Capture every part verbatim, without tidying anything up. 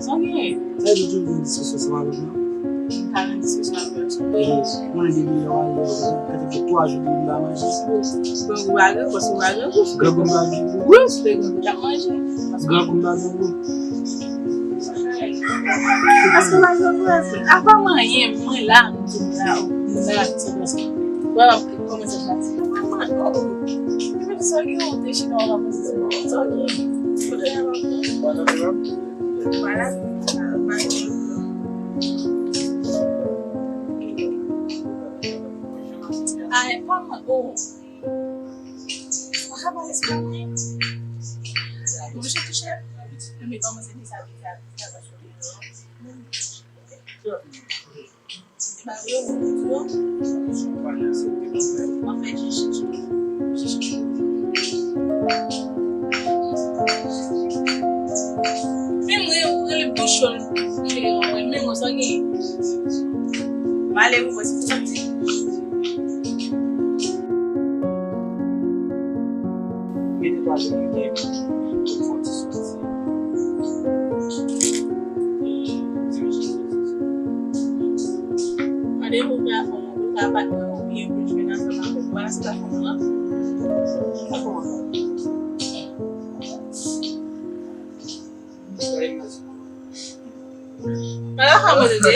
Sa w genyen? Sa w toujou vin diskisyon sa avèk mwen? M pa nan diskisyon avè w. Yes. Mwen depi yè w al yè w, gade fè twa jou depi m pa manje. Grangou pa grangou, paske w pa grangou. Grangou pa grangou. Wi, si w te grangou, w t ap manje. Grangou pa grangou. Paske w pa grangou, apa m anyen, mwen la, m di w la, m la, se paske. Vwala, m kòmanse pati. Apa m anyen, oh, oh. Epi sa w gen, w te chita, w pa panse se mwen. Sa w gen? Kote w ap pran? Vwala. Ay, pa mwen, oh. Mwen pa panse pa mwen. Mwen chèche, chèche. Mwen kòmanse di sa, di sa, di sa, paske men mwen, ou rele m tou cho, men mwen sa gen. M ale pou wè si m santi. Mete twa je mwen gen pou m fè yon ti soti. Mande pou fè a fanm nan, pou fè a patnè ou byen pou l jwenn ansanm avèk ou. Wala se pa fanm nan. Sa fanm nan. Wala fanm nan, tande.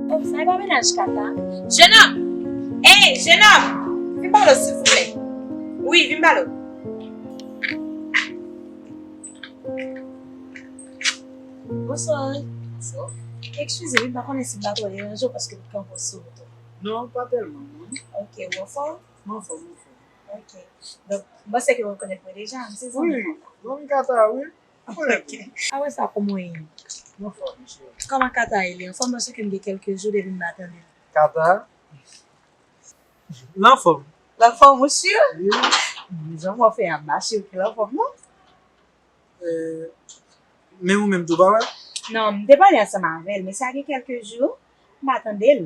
Oh, sa e pa mennaj Kata? Jenòm! Ey, jenòm! Vin ba lo, silvouplè. Wi, vin ba lo. Bonswa. Bonswa. Eskize wi, m pa konnen si m pa twò deranje w paske m kanpe sou wout ou. Non, pa tèlman, non. Ok, ou anfòm? M anfòm, m anfòm. Ok. Donk, m panse ke w rekonèt mwen deja, m se zanmi Kata. Wi, zanmi Kata, wi. Ok. Apre sa, kòman w ye? M anfòm, mesye. Kòman Kata ye? Li anfòm paske m gen kèlke jou depi m pa tande l. Kata? L anfòm. L anfòm, ou si? Wi. Jan w fè a mache, ou ki l anfòm, non? Eh, men ou menm tou, pa wè? Non, m te pale ansanm avè l, men sa gen kèlke jou, m pa tande l.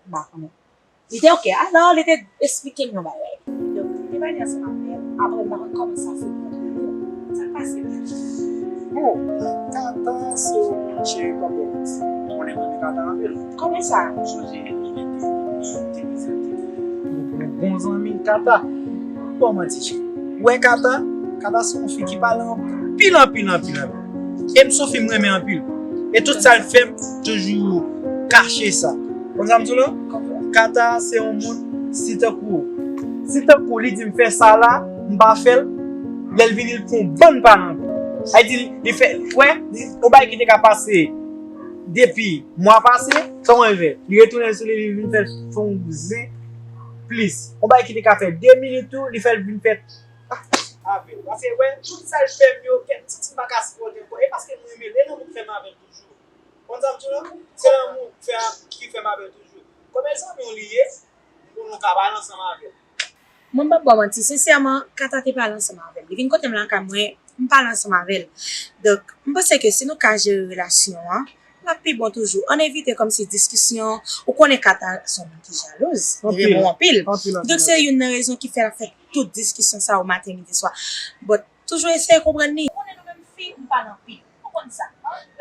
M pa konnen. Li te ok. Alò, li te esplike m yon bagay. Donk, li te pale ansanm avè m. Apre, m pa konn kòman sa fini. Sa k pase menm? Bon, Kata se yon moun cheri pa bon. Ou konnen m renmen Kata anpil. Kòman sa? Ou sonje li te, li te prezante m yon bon zanmi Kata. Bon, manti cheri. Ou wè Kata? Kata se yon fi ki pale anpil, anpil, anpil, anpil. E m se yon fi m renmen anpil. E tout sa l fè m, toujou kache sa. Konn sa m di w la? Kata se yon moun, si tankou, si tankou li di m fè sa la, m pa fè l, lè l vini, l pran yon bann pale anpil. Sa vle di, li fè, wè, li, yon bagay ki te ka pase depi mwa pase, sa w wè fè? Li retounen sou li, li vin fè, fè yon zen plis. Yon bagay ki te ka fè de minit tou, li fè l vin fè, ah, avè l. Paske, wè, tout sa l fè m yo, kèk ti, ti m pa ka sipòte ankò. E paske m renmen l, e lanmou k fè m avè l toujou. Konn sa m di w la? Se lanmou k fè, ki fè m avè l toujou. Kòm e zanmi w li ye, ou konnen w ka pale ansanm avè l. Mwen, m p ap ba w manti, sensèman, Kata te pale ansanm avè m. Li vin kote m lakay mwen, m pale ansanm avè l. Donk, m panse ke si nou ka jere relasyon an, l ap pi bon toujou. Ann evite kòmsi diskisyon, ou konnen Kata se yon moun ki jalouz, li renmen w anpil. Anpil, anpil, anpil. Donk, se youn nan rezon ki fè l ap fè tout diskisyon sa yo maten, midi, swa. But, toujou eseye konprann li. Ou konnen nou menm fi, nou pale anpil. Ou konn sa.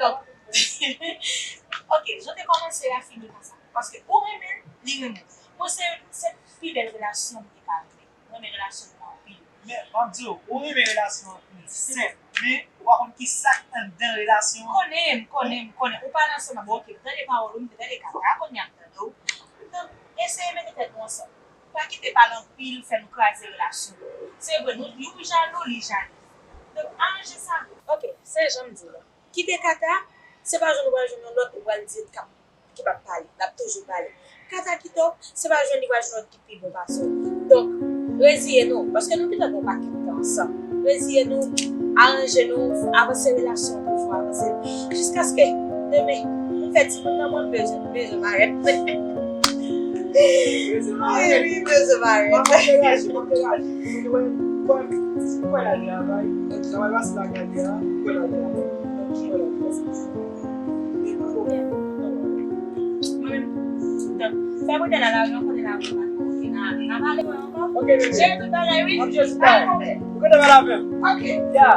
Donk, ok, jan te kòmanse a fini konsa. Paske ou renmen l, li renmen w. Bon, se, se pi bèl relasyon m te ka renmen. Mwen renmen relasyon nou anpil. Men, m ap di w, ou renmen relasyon an anpil, sèt, men ou pa konn ki sa k anndan relasyon an. Konnen, m konnen, m konnen. Ou pale ansanm avè m, ok, m tande pawòl ou, m te tande Kata, kounye a m tande w. Donk, eseye mete tèt nou ansanm. Pa kite pale anpil fè nou kraze relasyon nou. Se vre, nou, nou jalou, li jalou. Donk, aranje sa. Ok, se jan m di w la. Kite Kata, se pa jwenn ou pral jwenn yon lòt ou pral di k ap, ki p ap pale, l ap toujou pale. Kata kite w, se pa jwenn li pral jwenn lòt ki pi bon pase w. Donk, reziye nou, paske nou gentan gen yon pakèt tan ansanm. Reziye nou, aranje nou, avanse relasyon an toujou, avanse l. Jiskaske demen, m fè timoun nan, mwen bezwen, bezwen marèt. Bezwen marèt. Wi, wi, bezwen marèt. Mwen, mwen te raji, mwen te raji. Mwen, mwen, mwen, mwen, lage a, bay. Travay pase lage a, mwen, lage a. Mwen, lage a. Mwen menm, donk, fè mwen te nan lari an, konnen lari an, ok, n a, n a pale mwen ankò. Ok, bebe. Jere tout bagay, wi. M ap jere tout bagay. Pa gen pwoblèm. Ou gentan pale avè m? Ok. Ya.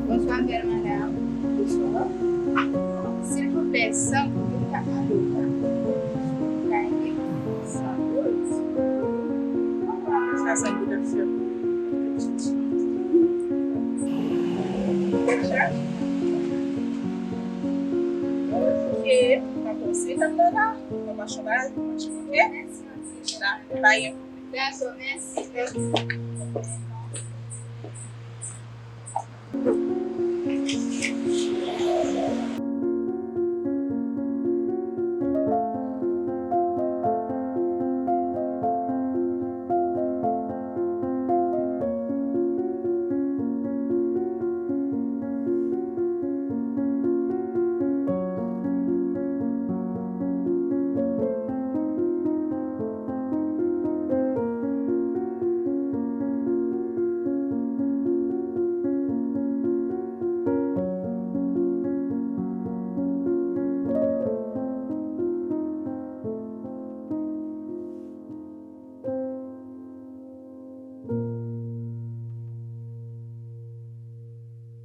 Bonswa, bèl madam. Bonswa. Silvouplè, san goud ou ka pale w la? Kay san goud. Sa san goud ap fè. Ok, pa panse, tande la. Mwen mache la, mwen mache, ok? Mèsi anpil. La, pa gen pwoblèm. Dakò, mèsi.